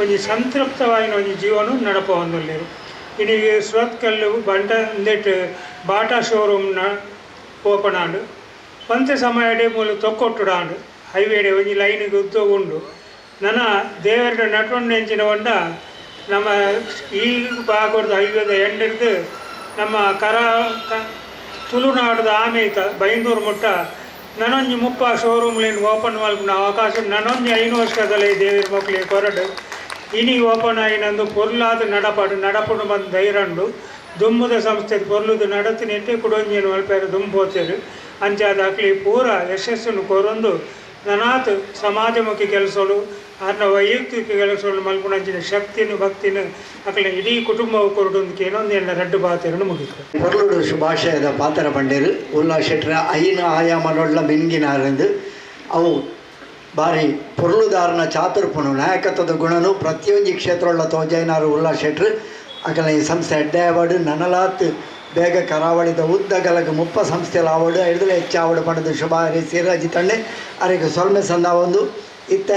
ಒಂಜಿ ಸಂತೃಪ್ತವಾಯಿನ ಒಂಜಿ ಜೀವನ ನಡಪ ಹೊಂದೊಲ್ಲೇರು. ಇನಿಗೆ ಸುರತ್ಕಲ್ಲು ಬಂಟ ಅಂದೇಟ್ ಬಾಟಾ ಶೋರೂಮ್ನ ಓಪನ್ ಆಂಡು ಒಂತೆ ಸಮಯಡೆ ಮೂಲು ತೊಕ್ಕೊಟ್ಟುಡಾಂಡು ಹೈವೇಡೆ ಒಂಜಿ ಲೈನಿಗೆ ಉದ್ದ ಉಂಡು ನನ್ನ ದೇವರ ನಟೊಂಡು ಎಂಚಿನ ಒಂಡ ನಮ್ಮ ಈ ಭಾಗದ ಹೈವೇದ ಎಂಡಿಡ್ದು ನಮ್ಮ ಕರ ತುಳುನಾಡದ ಆಮೇತ ಬೈಂದೂರು ಮುಟ್ಟ ನನೊಂಜಿ 30 ಶೋರೂಮ್ಲೇನು ಓಪನ್ ಮಲ್ಪುನ ಅವಕಾಶ ನನೊಂಜಿ 5 ವರ್ಷದಲ್ಲಿ ದೇವರ ಮಕ್ಕಳಿಗೆ ಕೊರಡು ಇನಿ ಓಪನ್ ಆಯಿನಂದು ಪೊರ್ಲಾದ ನಡಪಾಡು ನಡಪುಡು ಬಂದು ಧೈರ್ಯಂಡು ದುಮ್ಮುದ ಸಂಸ್ಥೆ ಪೊರ್ಲುದು ನಡತಿನೆಟ್ಟೆ ಕುಡೊಂಜಿನ ಮಲ್ಪೇರು ದುಂಬೋತೇರು ಅಂಚಾದ ಅಕ್ಲಿ ಪೂರ ಯಶಸ್ಸನ್ನು ಕೋರೊಂದು ನನಾತ್ ಸಮಾಜಮುಖಿ ಕೆಲಸಗಳು ಆರ್ನ ವೈಯಕ್ತಿಕ ಕೆಲಸಗಳು ಮಲ್ಪುನಂಚಿನ ಶಕ್ತಿನು ಭಕ್ತಿನು ಅಕ್ಲೆ ಇಡೀ ಕುಟುಂಬವು ಕೊರಡೊಂದು ಏನೊಂದು ಎನ್ನ ರಡ್ಡು ಬಾತೆರನ್ನು ಮುಗಿತು. பொருளோட சுபாஷயத பாத்திர பண்டேரு உல்லா ஷெட்ர ஐநு ಆಯಾಮನೊಳ್ಳ ಮಿನ್ಗಿನಾರೆಂದು ಅವು ಬಾರಿ ಪೊರ್ಲುದಾರನ ಚಾತುರ್ಪುನು ನಾಯಕತ್ವದ ಗುಣನು ಪ್ರತಿಯೊಂದು ಕ್ಷೇತ್ರವುಳ್ಳ ತೋಜೈನಾರು ಉಲ್ಲಾಸ್ ಶೆಟ್ರು ಅಕಲ ಈ ಸಂಸ್ಥೆ ಎಡ್ಡೆ ಅವಾರ್ಡು ನನಲಾತ್ ಬೇಗ ಕರಾವಳಿದ ಉದ್ದಗಲಗ 30 ಸಂಸ್ಥೆಲ ಆವಡು ಐದುಲ ಹೆಚ್ಚು ಆವಡು ಪಡೆದು ಶುಭ ಸಿರಾಜಿ ತಣ್ಣೆ ಅರೆಗೆ ಸೊಲ್ಮೆ ಸಂದ ಒಂದು ಇತ್ತ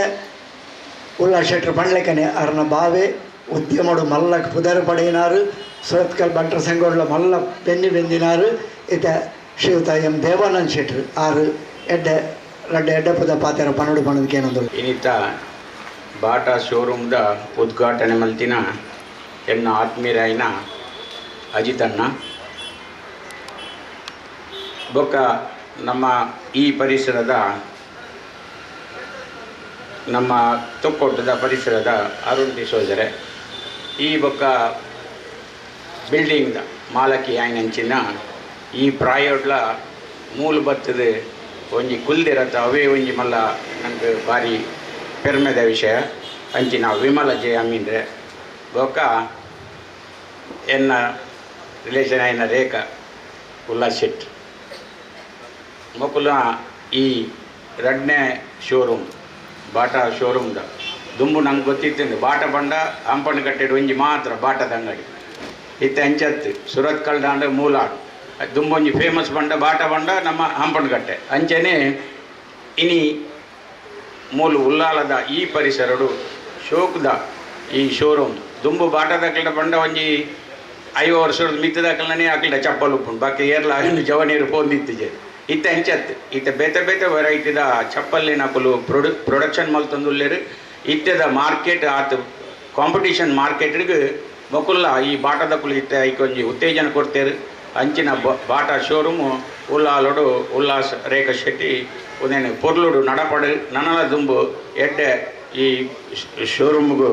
ಉಲ್ಲಾಸ್ ಶೆಟ್ರು ಪಂಡ್ಲೆಕನೆ ಅರನ ಬಾವೆ ಉದ್ಯಮಡು ಮಲ್ಲ ಪುದರ್ ಪಡೆಯಿನಾರು ಸುರತ್ಕಲ್ ಬಂಟರ ಸಂಘೋಡ್ಲ ಮಲ್ಲ ಬೆನ್ನಿ ಬೆಂದಿನಾರು ಇತ್ತ ಶ್ರೀಯುತ ಎಂ ದೇವಾನಂದ್ ಶೆಟ್ರು ಆರು ಎಡ್ಡೆ ರಡ್ಡೆ ಎಡ್ಡೆ ಪದ ಪಾತ್ರ ಪನ್ನಡು ಪನ್ನದಕ್ಕೇನೊಂದು ಇನ್ನಿತ ಬಾಟಾ ಶೋರೂಮ್ದ ಉದ್ಘಾಟನೆ ಮಲ್ತಿನ ಎನ್ನ ಆತ್ಮೀಯರಾಯಿನ ಅಜಿತಣ್ಣ ಬೊಕ್ಕ ನಮ್ಮ ಈ ಪರಿಸರದ ನಮ್ಮ ತೊಕ್ಕೊಟ್ಟದ ಪರಿಸರದ ಅರುಣ್ ಡಿಸೋಜರೆ ಈ ಬೊಕ್ಕ ಬಿಲ್ಡಿಂಗ್ದ ಮಾಲಕಿ ಆಯ್ನಂಚಿನ ಈ ಪ್ರಾಯೋಡ್ಲ ಮೂಲ ಬತ್ತದ ಒಂಜಿ ಕುಲ್ದಿರತ್ತ ಅವೇ ಒಂಜಿ ಮಲ್ಲ ನಂಗೆ ಭಾರಿ ಪೆರ್ಮೆದ ವಿಷಯ ಅಂಚಿನ ವಿಮಲ ಜಯ ಅಮೀನ್ರೆ ಬೊಕ್ಕ ಎನ್ನ ರಿಲೇಷನ್ ಆಯ್ನ ರೇಖಾ ಉಲ್ಲಾಸ್ ಶೆಟ್ಟಿ ಮೊಕುಲ ಈ ರಡ್ನೇ ಶೋರೂಮ್ ಬಾಟಾ ಶೋರೂಮ್ದ ದುಂಬು ನಂಗೆ ಗೊತ್ತಿತ್ತು ಬಾಟ ಬಂಡ ಅಂಪಣ್ಣ ಕಟ್ಟೆಡ್ ಒಂಜಿ ಮಾತ್ರ ಬಾಟದ ಅಂಗಡಿ ಇತ್ತ ಅಂಚತ್ತು ಸುರತ್ಕಲ್ ದಾಂಡ ಮೂಲಾಡ್ ದುಂಬೊಂಜಿ ಫೇಮಸ್ ಬಂಡ ಬಾಟ ಬಂಡ ನಮ್ಮ ಹಂಪನಕಟ್ಟೆ ಅಂಚನೆ ಇನಿ ಮೂಲು ಉಲ್ಲಾಲದ ಈ ಪರಿಸರಡು ಶೋಕ್ದ ಈ ಶೋರೂಮ್ ದುಂಬು ಬಾಟದಕ್ಕಲ್ಡ ಬಂಡ ಒಂಜಿ 50 ವರ್ಷದ ಮಿತ್ತದಕ್ಕಲ್ನೇ ಅಕ್ಕಲ್ಡ ಚಪ್ಪಲ್ ಉಪ್ಪುಂಡು ಬಾಕಿ ಏರ್ಲ ಜವನೀರು ಪೋಂದಿತ್ತಿಜೆ ಇತ್ತ ಅಂಚತ್ತು ಇತ್ತ ಬೇತೆ ಬೇತೆ ವೆರೈಟಿದ ಚಪ್ಪಲ್ಲಿನ ಅಕುಲು ಪ್ರೊಡಕ್ಷನ್ ಮಲ್ತೊಂದುಲ್ಲೇರು ಇತ್ತದ ಮಾರ್ಕೆಟ್ ಆತ ಕಾಂಪಿಟೇಷನ್ ಮಾರ್ಕೆಟ್ಗೆ ಮೊಕುಲ್ಲ ಈ ಬಾಟದಕ್ಕಲು ಇತ್ತ ಐಕೊಂಜಿ ಉತ್ತೇಜನ ಕೊಡ್ತೇರು ಅಂಚಿನ ಬಾಟಾ ಶೋರೂಮು ಉಲ್ಲಾಲೋಡು ಉಲ್ಲಾಸ್ ರೇಖಾ ಶೆಟ್ಟಿ ಉದೇನು ಪೊರ್ಲುಡು ನಡಪಡು ನನಲ ದುಂಬು ಎಡ್ಡೆ ಈ ಶೋರೂಮ್ಗೂ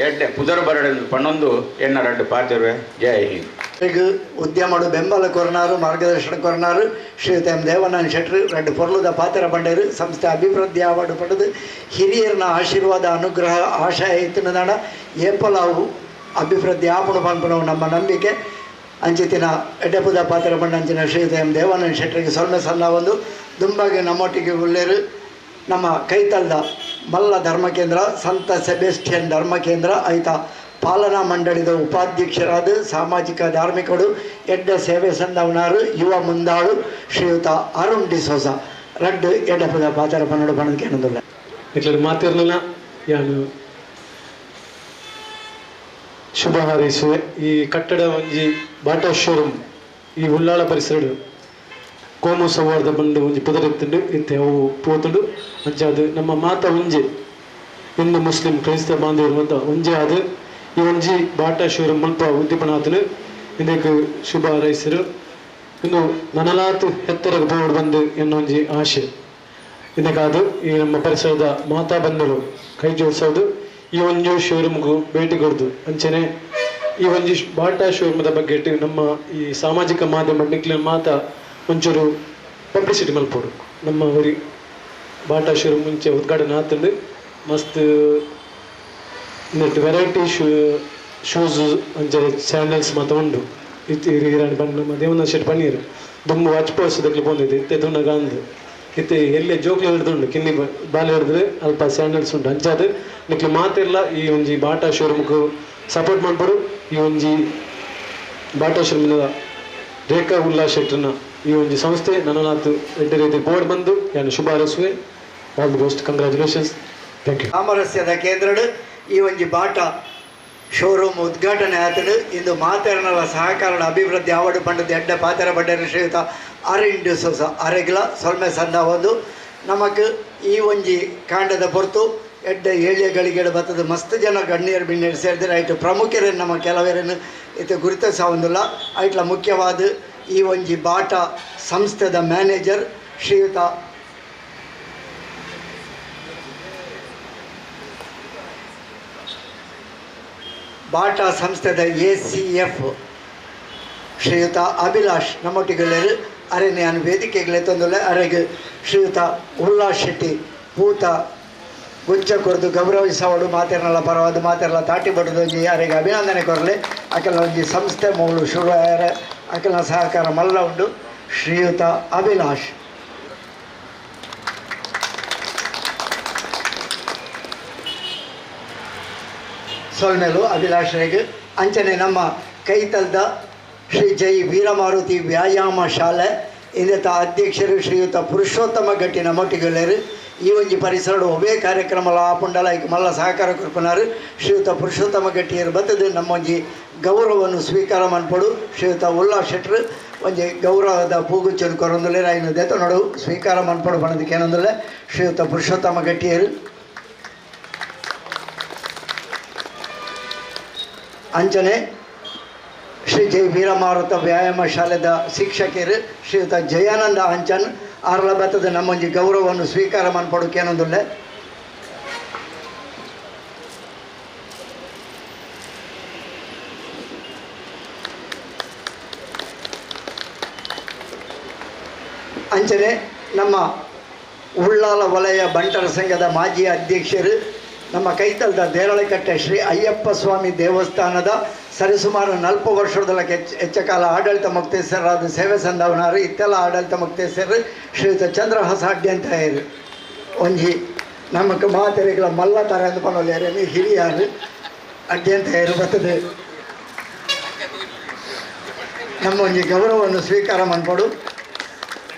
ಎಡ್ಡೆ ಪುದರ್ ಬರಡು ಪನ್ನೊಂದು ಎನ್ನ ರಡ್ಡು ಪಾತಿರುವೆ. ಜೈ ಹಿಂದ್. ಈಗ ಉದ್ಯಮಡು ಬೆಂಬಲ ಕೊರನಾರು ಮಾರ್ಗದರ್ಶನ ಕೊರನಾರು ಶ್ರೀಯುತ ಎಂ ದೇವಾನಂದ ಶೆಟ್ಟರು ರಡ್ಡು ಪೊರ್ಲುದ ಪಾತ್ರ ಬಂಡೇರು ಸಂಸ್ಥೆ ಅಭಿವೃದ್ಧಿ ಅವಾರ್ಡು ಪಡೆದು ಹಿರಿಯರನ ಆಶೀರ್ವಾದ ಅನುಗ್ರಹ ಆಶಯ ಇತ್ತಿನದಾಣ ಏಪಲಾವು ಅಭಿವೃದ್ಧಿ ಆಪಣು ಪನ್ಪನವು ನಮ್ಮ ನಂಬಿಕೆ. ಅಂಚಿತಿನ ಎಡ್ಡೆಪುದ ಪಾತ್ರ ಬಂಡ ಅಂಚಿನ ಶ್ರೀಯುತ ಎಂ ದೇವಾನಂದ ಶೆಟ್ಟರಿಗೆ ಸೊಲ್ಮೆ ಸಲ್ಲ ಒಂದು ದುಂಬಾಗಿ ನಮ್ಮೊಟ್ಟಿಗೆ ಉಳ್ಳೇರು ನಮ್ಮ ಕೈತಲ್ದ ಮಲ್ಲ ಧರ್ಮ ಕೇಂದ್ರ ಸಂತ ಸೆಬೆಸ್ಟಿಯನ್ ಧರ್ಮ ಕೇಂದ್ರ ಐತ ಪಾಲನಾ ಮಂಡಳಿದ ಉಪಾಧ್ಯಕ್ಷರಾದ ಸಾಮಾಜಿಕ ಧಾರ್ಮಿಕರು ಎಡ್ಡ ಸೇವೆ ಸಂದವನಾರು ಯುವ ಮುಂದಾಳು ಶ್ರೀಯುತ ಅರುಣ್ ಡಿಸೋಜ ರಡ್ಡು ಎಡ್ಡಪದ ಪಾತ್ರ ಪನ್ನಡು ಪಣದಕ್ಕೆ ಏನೊಂದುಲ್ಲ ಇಟ್ಲಡ್ ಮಾತಿರ್ಲಿಲ್ಲ ಯಾನು ಶುಭ ಹಾರೈಸುವೆ. ಈ ಕಟ್ಟಡ ಒಂಜಿ ಬಾಟಾ ಶೋರೂಮ್ ಈ ಉಳ್ಳಾಳ ಪರಿಸರ ಕೋಮು ಸೌಹಾರ್ದ ಬಂದು ಒಂಜಿ ಪುದರಿತ್ತುಂಡು ಇತ್ತೆ ಅವು ಪೋತುಂಡು ಅಂಚಾದ್ ನಮ್ಮ ಮಾತ ಒಂಜಿ ಹಿಂದೂ ಮುಸ್ಲಿಂ ಕ್ರೈಸ್ತ ಬಾಂಧವರು ಒಂಜಿ ಆದ್ ಈ ಒಂಜಿ ಬಾಟಾ ಶೋರೂಮ್ ಮುಲ್ಪ ಉದ್ದೀಪನ ಆತನು ಇಂದಕ್ಕೆ ಶುಭ ಹಾರೈಸರು. ಇನ್ನು ನನಲಾತ್ ಎತ್ತರಕ್ಕೆ ಬೋರ್ಡ್ ಬಂದು ಎನ್ನೊಂಜಿ ಆಶೆ ಇದಕ್ಕಾದ ಈ ನಮ್ಮ ಪರಿಸರದ ಮಾತಾ ಬಂಧುಗಳು ಕೈ ಜೋಡಿಸೋದು ಈ ಒಂದು ಶೋರೂಮ್ಗೂ ಭೇಟಿ ಕೊಡ್ದು ಅಂಚನೆ ಈ ಒಂಜಿ ಬಾಟಾ ಶೋರೂಮ್ದ ಬಗ್ಗೆ ನಮ್ಮ ಈ ಸಾಮಾಜಿಕ ಮಾಧ್ಯಮ ನಿಕ್ಲೆ ಮಾತಾ ಒಂಚೂರು ಪಬ್ಲಿಸಿಟಿ ಮಲ್ಪೋಡು. ನಮ್ಮ ಊರಿ ಬಾಟಾ ಶೋರೂಮ್ ಮುಂಚೆ ಉದ್ಘಾಟನೆ ಆತಂಡು ಮಸ್ತ್ ನೆಟ್ ವೆರೈಟಿ ಶೂಸ್ ಅಂಚೆ ಸ್ಯಾಂಡಲ್ಸ್ ಮಾತ ಉಂಡು ಇತ್ತು ಇರಾಣಿ ಬಣ್ಣ ನಮ್ಮ ದೇವನ ಶೆಟ್ ಪನ್ನೀರು ದುಂಬು ವಾಚ್ ಪೋಸದಕ್ಕೆ ಬಂದಿದ್ದು ಇತ್ತೆ ತುಣಗ ಅಂದು ಇತ್ತೆ ಎಲ್ಲೇ ಜೋಕ್ಲು ಹಿಡ್ದುಂಡು ಕಿನ್ನಿ ಬಾಲೆ ಹಿಡಿದ್ರೆ ಅಲ್ಪ ಸ್ಯಾಂಡಲ್ಸ್ ಉಂಟು ಅಂಚಾದ ನಿಕ್ಲು ಮಾತಿಲ್ಲ ಈ ಒಂಜಿ ಬಾಟಾ ಶೋರೂಮ್ಗೆ ಸಪೋರ್ಟ್ ಮಾಡ್ಬೋದು. ಈ ಒಂಜಿ ಬಾಟಾ ಶೋರೂಮಿನ ರೇಖಾ ಉಲ್ಲಾಸ್ ಶೆಟ್ಟರ್ನ ಈ ಒಂಜಿ ಸಂಸ್ಥೆ ನನ್ನನಾಥ್ ಎಡ್ಡೆ ರೀತಿ ಬೋರ್ಡ್ ಬಂದು ನಾನು ಶುಭ ಹಾರೈಸುವೆ. All the best, congratulations, thank you. ಸಾಮರಸ್ಯದ ಕೇಂದ್ರಡು ಈ ಒಂಜಿ ಬಾಟಾ ಶೋರೂಮ್ ಉದ್ಘಾಟನೆ ಆತನು ಇಂದು ಮಾತೆರನಲ ಸಹಕಾರದ ಅಭಿವೃದ್ಧಿ ಆವಡು ಪಂಡದ ಎಡ್ಡ ಪಾತ್ರ ಬಂಡರ ಶ್ರೀಯುತ ಅರಿನ್ ಡಿಸೋಸ ಅರೆಗ್ಲ ಸೊಲ್ಮೆ ಸಂದ ಒಂದು ನಮಕ್ ಈ ಒಂಜಿ ಕಾಂಡದ ಹೊರತು ಎಡ್ಡ ಏಳಿಯ ಗಳಿಗೆಡು ಬತ್ತದ ಮಸ್ತ್ ಜನ ಗಣ್ಯರು ಬಿಣ್ಯರು ಸೇರಿದರೆ ಐಟು ಪ್ರಮುಖರನ್ನು ನಮ್ಮ ಕೆಲವರನ್ನು ಇತ್ತು ಗುರುತಿಸೊಂದಿಲ್ಲ. ಐಟ್ಲ ಮುಖ್ಯವಾದ ಈ ಒಂಜಿ ಬಾಟಾ ಸಂಸ್ಥೆದ ಮ್ಯಾನೇಜರ್ ಶ್ರೀಯುತ ಬಾಟಾ ಸಂಸ್ಥೆದ ACF ಶ್ರೀಯುತ ಅಭಿಲಾಷ್ ನಮ್ಮೊಟ್ಟಿಗೆಲ್ಲರು ಅರೆ ನಾನು ವೇದಿಕೆಗಳೇ ತಂದುಲ್ಲ ಅರೆಗೆ ಶ್ರೀಯುತ ಉಲ್ಲಾಸ್ ಶೆಟ್ಟಿ ಪೂತ ಗುಚ್ಚ ಕೊರದು ಗೌರವಿಸವಡು ಮಾತೆರನಲ್ಲ ಪರವಾದ ಮಾತೆರಲ್ಲ ತಾಟಿ ಬಡದೊಂಜಿ ಅರೆಗೆ ಅಭಿನಂದನೆ ಕೊರಲಿ. ಅಕಲ ಒಂಜಿ ಸಂಸ್ಥೆ ಮೂಲು ಶುರು ಅಕಲ ಸಹಕಾರ ಮಲ್ಲ ಉಂಡು ಶ್ರೀಯುತ ಅಭಿಲಾಷ್. ಸೊಲ್ಮೆಲು ಅಭಿಲಾಷರಿಗೆ. ಅಂಚನೆ ನಮ್ಮ ಕೈತಲ್ದ ಶ್ರೀ ಜೈ ವೀರಮಾರುತಿ ವ್ಯಾಯಾಮ ಶಾಲೆ ಇಂದತ ಅಧ್ಯಕ್ಷರು ಶ್ರೀಯುತ ಪುರುಷೋತ್ತಮ ಗಟ್ಟಿ ನಮ್ಮೊಟ್ಟಿಗೆಲ್ಲರು ಈ ಒಂಜಿ ಪರಿಸರದ ಒಬ್ಬೇ ಕಾರ್ಯಕ್ರಮ ಆಪುಂಡಲ ಐಕ್ ಮಲ್ಲ ಸಹಕಾರ ಕೊರ್ಪುನಾರು ಶ್ರೀಯುತ ಪುರುಷೋತ್ತಮ ಗಟ್ಟಿಯರು ಬತ್ತದು ನಮ್ಮೊಂಜಿ ಗೌರವವನ್ನು ಸ್ವೀಕಾರ ಮನ್ಪಡು. ಶ್ರೀಯುತ ಉಲ್ಲಾಸ್ ಶೆಟ್ರು ಒಂಜಿ ಗೌರವದ ಪೂಗುಚ್ಚನು ಕೊರೊಂದುಲ್ಲೆರ್ ಐನು ದೆತೊನೊಡು ಸ್ವೀಕಾರ ಮನ್ಪಡು ಪಣದಕ್ಕೆ ಏನೊಂದುಲ್ಲೆ ಶ್ರೀಯುತ ಪುರುಷೋತ್ತಮ ಗಟ್ಟಿಯರು. ಅಂಚನೆ ಶ್ರೀ ಜೈ ವೀರಮಾರುತ ವ್ಯಾಯಾಮ ಶಾಲೆದ ಶಿಕ್ಷಕರು ಶ್ರೀಯುತ ಜಯಾನಂದ ಅಂಚನ್ ಆರ್ಲ ಬತ್ತದ ನಮ್ಮೊಂಜಿ ಗೌರವವನ್ನು ಸ್ವೀಕಾರ ಮನ್ಪಡುಕ್ಕೆ ಏನೊಂದುಲ್ಲೆ. ಅಂಚನೆ ನಮ್ಮ ಉಳ್ಳಾಲ ವಲಯ ಬಂಟರ ಸಂಘದ ಮಾಜಿ ಅಧ್ಯಕ್ಷರು ನಮ್ಮ ಕೈತಲ್ದ ದೇರಳಕಟ್ಟೆ ಶ್ರೀ ಅಯ್ಯಪ್ಪ ಸ್ವಾಮಿ ದೇವಸ್ಥಾನದ ಸರಿಸುಮಾರು 40 ವರ್ಷದೊಳಗೆ ಹೆಚ್ಚ ಕಾಲ ಆಡಳಿತ ಮುಕ್ತೇಶ್ವರಾದ ಸೇವೆ ಸಂದವನಾರು ಇತ್ತೆಲ್ಲ ಆಡಳಿತ ಮುಕ್ತೇಶ್ವರರು ಶ್ರೀಯುತ ಚಂದ್ರಹಾಸ ಅಡ್ಯಂತಾಯರು ಒಂಜಿ ನಮಕ್ ಮಾತೆರೆಗಳ ಮಲ್ಲ ತರ ಅಂತ ಪನೊಲ್ಯಾರು ಹಿರಿಯಾರು ಅಡ್ಯಂತಾಯರು ಬರ್ತದೆ ನಮ್ಮ ಒಂಜಿ ಗೌರವವನ್ನು ಸ್ವೀಕಾರ ಮನ್ಪಡು.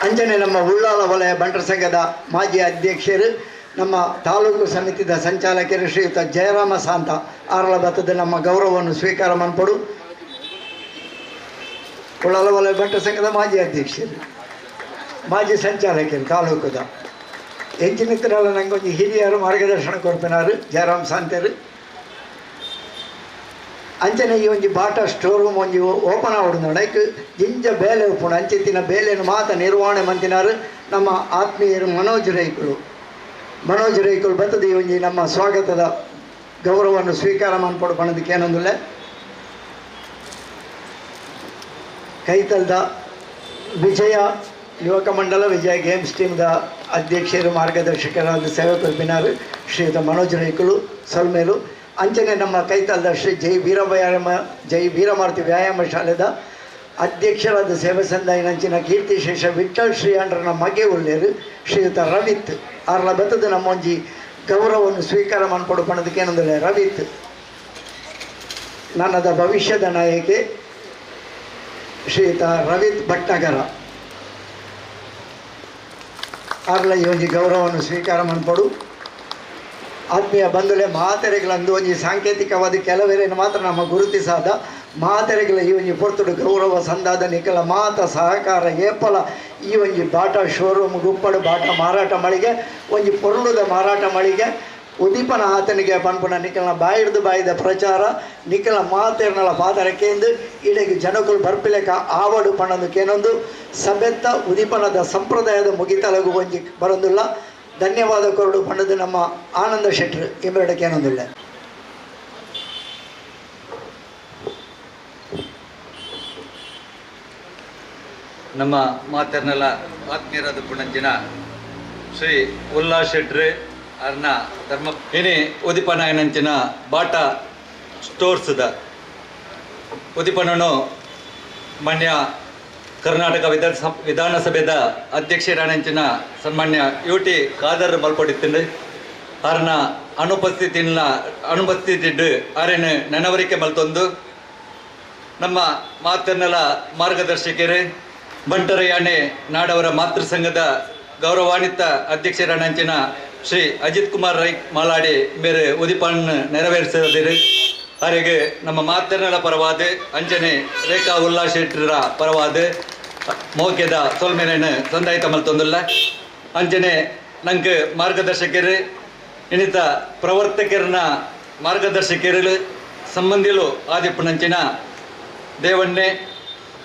ಅಂಜನೆ ನಮ್ಮ ಉಳ್ಳಾಲ ವಲಯ ಬಂಟರ ಸಂಘದ ಮಾಜಿ ಅಧ್ಯಕ್ಷರು ನಮ್ಮ ತಾಲೂಕು ಸಮಿತಿದ ಸಂಚಾಲಕರು ಶ್ರೀಯುತ ಜಯರಾಮ ಸಾಂತ ಆರಳ ಬತ್ತದ ನಮ್ಮ ಗೌರವವನ್ನು ಸ್ವೀಕಾರ ಮನ್ಪಡು. ಉಳ್ಳಾಲ ವಲಯ ಬಂಟರ ಸಂಘದ ಮಾಜಿ ಅಧ್ಯಕ್ಷರು ಮಾಜಿ ಸಂಚಾಲಕರು ತಾಲೂಕುದ ಎಂಚಿನಿತ್ತರೆಲ್ಲ ನಂಗೊಂಜಿ ಹಿರಿಯರು ಮಾರ್ಗದರ್ಶನ ಕೊರ್ಪಿನಾರು ಜಯರಾಮ್ ಸಾಂತರು. ಅಂಚನೆ ಈ ಒಂಜಿ ಬಾಟಾ ಸ್ಟೋರ್ ರೂಮ್ ಒಂಜಿ ಓಪನ್ ಆವಡು ಐಕ್ ಜಿಂಜ ಬೇಲೆ ಉಪ್ಪುಂಡು ಅಂಚಿತ್ತಿನ ಬೇಲೆಯನ್ನು ಮಾತ ನಿರ್ವಹಣೆ ಮಂತಿನಾರು ನಮ್ಮ ಆತ್ಮೀಯರು ಮನೋಜ್ ರೈಕುಲು. ಮನೋಜ್ ರೈಕುಲು ಬತ್ತದ ಈ ಒಂಜಿ ನಮ್ಮ ಸ್ವಾಗತದ ಗೌರವವನ್ನು ಸ್ವೀಕಾರ ಮನ್ಪಡು ಪಣದಕ್ಕೆ ಏನೊಂದುಲ್ಲೆ. ಕೈತಲ್ದ ವಿಜಯ ಯುವಕ ಮಂಡಲ ವಿಜಯ ಗೇಮ್ಸ್ ಟೀಮ್ದ ಅಧ್ಯಕ್ಷರು ಮಾರ್ಗದರ್ಶಕರಾದ ಸೇವೆ ಕೊಲ್ಪಿನಾರು ಶ್ರೀಯುತ ಮನೋಜ್ ರೈಕುಲು ಸೊಲ್ಮೇಲು. ಅಂಚನೆ ನಮ್ಮ ಕೈತಲ್ದ ಶ್ರೀ ಜೈ ವೀರಮಾರುತಿ ವ್ಯಾಯಾಮ ಶಾಲೆದ ಅಧ್ಯಕ್ಷರಾದ ಸೇವೆ ಸಂದಾಯಿನಂಚಿನ ಕೀರ್ತಿಶೇಷ ವಿಠಲ್ ಶ್ರೀ ಅಂಡ್ರನ ಮಗೆ ಉಳ್ಳೇರು ಶ್ರೀಯುತ ರವಿತ್ ಆರ್ಲ ಬತ್ತದ ನಮ್ಮೊಂಜಿ ಗೌರವವನ್ನು ಸ್ವೀಕಾರ ಮನ್ಪಡು ಪಣದಕ್ಕೆ ಏನೊಂದುಲ್ಲೆ. ರವಿತ್ ನನ್ನದ ಭವಿಷ್ಯದ ನಾಯಕೆ ಶ್ರೀಯುತ ರವಿತ್ ಭಟ್ನಗರ ಆರ್ಲ ಈ ಒಂಜಿ ಗೌರವವನ್ನು ಸ್ವೀಕಾರ ಮನ್ಪಡು. ಆತ್ಮೀಯ ಬಂಧುಲೆ ಮಾತೆರೆಗಳಂದು ಒಂಜಿ ಸಾಂಕೇತಿಕವಾದ ಕೆಲವರೇನು ಮಾತ್ರ ನಮ್ಮ ಗುರುತಿಸಾದ ಮಾತೆರೆಗಳ ಈ ಒಂಜಿ ಪೊರ್ತುಡು ಗೌರವ ಸಂದಾದ ನಿಕಲ ಮಾತ ಸಹಕಾರ ಏಪಲ ಈ ಒಂಜಿ ಬಾಟಾ ಶೋರೂಮ್ ಗುಪ್ಪಡು ಬಾಟಾ ಮಾರಾಟ ಮಳಿಗೆ ಒಂಜಿ ಪೊರ್ಲುದ ಮಾರಾಟ ಮಳಿಗೆ ಉದೀಪನ ಆತನಿಗೆ ಪನ್ಪುನ ನಿಕಲ್ನ ಬಾಯಿಡ್ದು ಬಾಯಿದ ಪ್ರಚಾರ ನಿಕಲ ಮಾತೆರ್ನಲ ಪಾದರಕೇಂದು ಇಡೆಗೆ ಜನಕುಲು ಬರ್ಪಿಲೆಕ ಆವಡು ಪಣಂದು ಸಭೆತ್ತ ಉದೀಪನದ ಸಂಪ್ರದಾಯದ ಮುಗಿತಲಗು ಒಂಜಿ ಬರೊಂದುಲ್ಲ. ಧನ್ಯವಾದ ಕೊರಡು ಪಂಡದು ನಮ್ಮ ಆನಂದ ಶೆಟ್ರು ಇಂಬರಡಕ್ಕೆ ಏನೊಂದುಲ್ಲ. ನಮ್ಮ ಮಾತರ್ನೆಲ್ಲ ಆತ್ಮೀಯರಾದ ಪುಣಂಜಿನ ಶ್ರೀ ಉಲ್ಲಾಸ್ ಶೆಟ್ರು ಅರ್ನ ಧರ್ಮ ಏನೇ ಉದಿಪನಾಯನಂಚಿನ ಬಾಟಾ ಸ್ಟೋರ್ಸ್ದ ಉದಿಪನನು ಮಾನ್ಯ ಕರ್ನಾಟಕ ವಿಧಾನಸಭೆದ ಅಧ್ಯಕ್ಷರಾನಂಚಿನ ಸನ್ಮಾನ್ಯ ಯು ಟಿ ಖಾದರ್ ಮಲ್ಪಡಿತ್ತಂಡು ಆರ್ನ ಅನುಪಸ್ಥಿತಿಡ್ ಆರೇನು ನೆನವರಿಕೆ ಮಲ್ತೊಂದು ನಮ್ಮ ಮಾತನ್ನೆಲ್ಲ ಮಾರ್ಗದರ್ಶಕರು ಬಂಟರ ಯಾಣೆ ನಾಡವರ ಮಾತೃ ಸಂಘದ ಗೌರವಾನ್ವಿತ ಅಧ್ಯಕ್ಷರಾನಂಚಿನ ಶ್ರೀ ಅಜಿತ್ ಕುಮಾರ್ ರೈ ಮಾಲಾಡಿ ಮೇರೆ ಉದಿಪನ್ ನೆರವೇರಿಸಿದಿರು. ಅವರಿಗೆ ನಮ್ಮ ಮಾತನ್ನೆಲ್ಲ ಪರವಾದ ಅಂಜನೆ ರೇಖಾ ಉಲ್ಲಾಸ್ ಶೆಟ್ಟರ ಪರವಾದ ಮೋಕೆದ ಸೊಲ್ಮೆನೇನು ಸಂದಾಯಿತ ಮಲ್ತೊಂದುಲ್ಲ. ಅಂಜನೆ ನಂಗೆ ಮಾರ್ಗದರ್ಶಕರು ಇನ್ನಿತ ಪ್ರವರ್ತಕರನ್ನ ಮಾರ್ಗದರ್ಶಕರು ಸಂಬಂಧಿಲು ಆದಿಪ್ಪನಂಚಿನ Devanne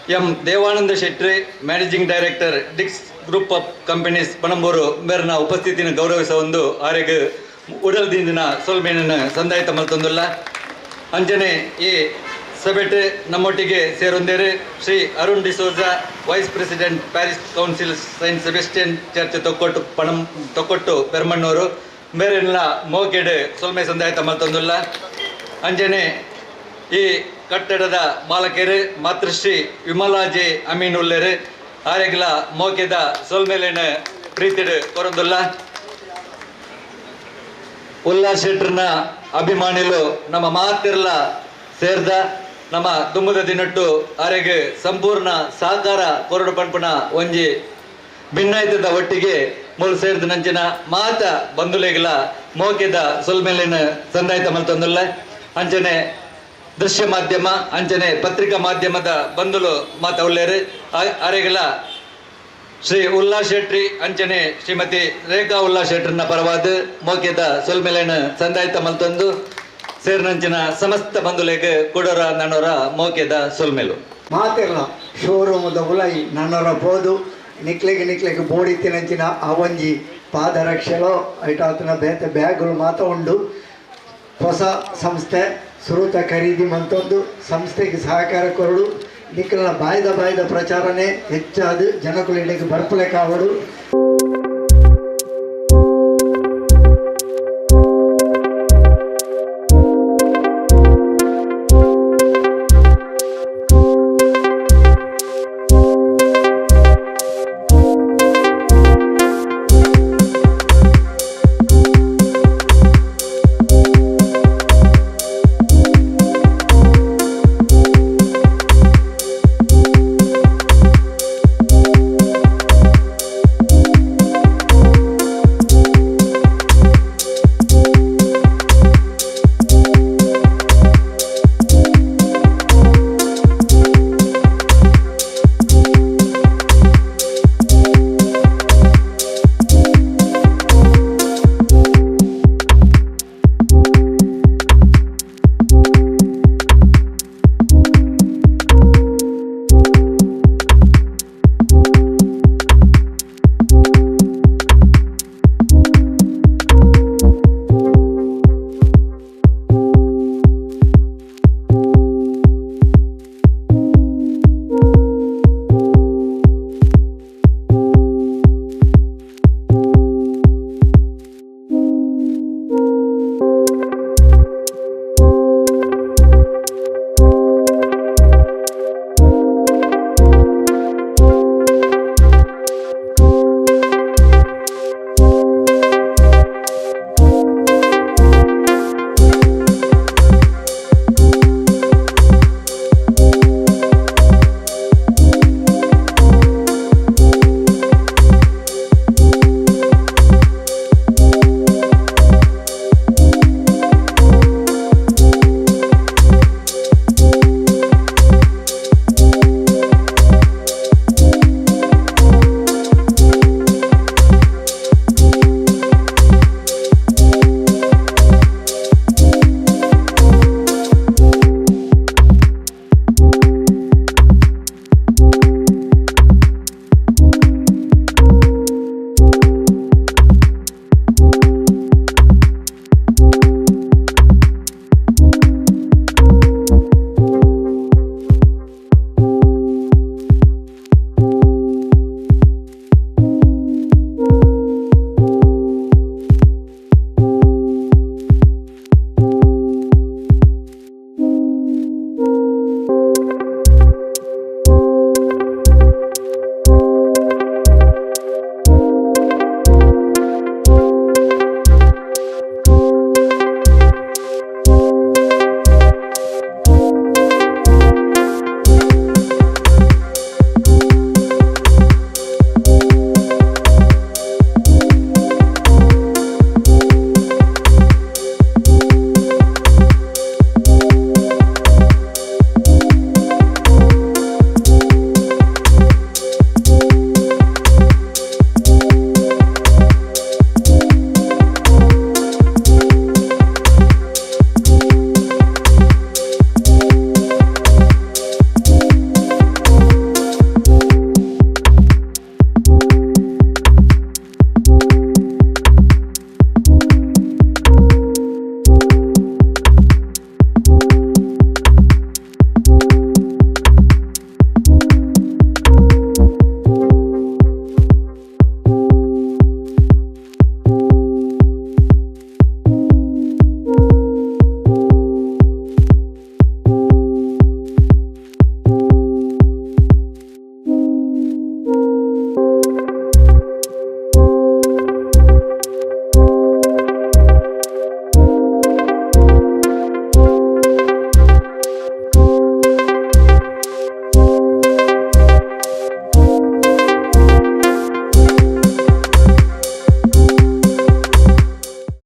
M Devananda Shetty managing director Dix group of companies Panambur ಮೇರಿನ ಉಪಸ್ಥಿತಿಯನ್ನು ಗೌರವಿಸುವ ಒಂದು ಆರೆಗೆ ಉಡಲ್ದಿಂದಿನ ಸೊಲ್ಮೇನನ್ನು ಸಂದಾಯಿತ ಮಲ್ತೊಂದುಲ್ಲ. ಅಂಜನೆ ಈ ಸಭೆಟ್ ನಮ್ಮೊಟ್ಟಿಗೆ ಸೇರೊಂದೇರು Shri Arun D'Souza vice president parish council Saint Sebastian church Thokkottu Thokkottu Permannur ಮೇರೆಲ್ಲ ಮೋಕೆಡ್ ಸೊಲ್ಮೆ ಸಂದಾಯಿತ ಮಲ್ತೊಂದುಲ್ಲ. ಅಂಜನೆ ಈ ಕಟ್ಟಡದ ಮಾಲಕರು ಮಾತೃಶ್ರೀ ವಿಮಲಾ ಜೆ ಅಮೀನ್ ಉಲ್ಲೇರು ಆರೆಗ್ಲ ಮೋಕೆದ ಸೊಲ್ಮೇಲೇನ ಪ್ರೀತಿಡ್ ಕೊರೊಂದುಲ್ಲ. ಉಲ್ಲಾಸ್ ಶೆಟ್ರನ ಅಭಿಮಾನಿಲು ನಮ್ಮ ಮಾತಿರ್ಲ ಸೇರ್ದ ನಮ್ಮ ದುಂಬುದ ದಿನಟ್ಟು ಆರೆಗ್ ಸಂಪೂರ್ಣ ಸಹಕಾರ ಕೊರಡು ಪನ್ಪುನ ಒಂಜಿ ಭಿನ್ನಾಯ್ತದ ಒಟ್ಟಿಗೆ ಮೂಲು ಸೇರ್ದ ನಂಚಿನ ಮಾತ ಬಂಧುಲೆಗ್ಲ ಮೋಕೆದ ಸೊಲ್ಮೆಲಿನ ಸಂದಾಯ್ತ ಮಲ್ತೊಂದುಲ್ಲ. ಅಂಚನೆ ದೃಶ್ಯ ಮಾಧ್ಯಮ ಅಂಚನೆ ಪತ್ರಿಕಾ ಮಾಧ್ಯಮದ ಬಂಧುಲು ಮಾತ ಉಲ್ಲೇರು ಅರೆಗಳ ಶ್ರೀ ಉಲ್ಲಾಸ್ ಶೆಟ್ಟಿ ಅಂಚನೆ ಶ್ರೀಮತಿ ರೇಖಾ ಉಲ್ಲಾಸ್ ಶೆಟ್ಟರ್ನ ಪರವಾದ ಮೋಕೆದ ಸೊಲ್ಮೆಲೆನ ಸಂದಾಯ್ತ ಮಲ್ತೊಂದು ಸೇರ್ನಂಚಿನ ಸಮಸ್ತ ಬಂಧುಲೆಗ್ ಕುಡೋರ ನನೋರ ಮೋಕೆದ ಸೊಲ್ಮೆಲು. ಮಾತಿರ್ಲ ಶೋರೂಮದ ಉಲೈ ನನೊರ ಪೋದು ನಿಕ್ಲೆಗ್ ನಿಕ್ಲೆಗ್ ಬೋಡಿತ್ತಿನಂಚಿನ ಆ ಒಂಜಿ ಪಾದರಕ್ಷೆಲೋ ಐಟಾತನ ಬೇತೆ ಬ್ಯಾಗುಲು ಮಾತ ಉಂಡು. ಹೊಸ ಸಂಸ್ಥೆ ಸುರುತ ಖರೀದಿ ಮಂತೊಂದು ಸಂಸ್ಥೆಗೆ ಸಹಕಾರ ಕೊರಡು ನಿಕ್ಕಲ್ನ ಬಾಯ್ದ ಬಾಯ್ದ ಪ್ರಚಾರನೇ ಹೆಚ್ಚಾದ ಜನಕುಲು ಇಡೆಗೆ ಬರ್ಪಲೆ ಕಾವಡು.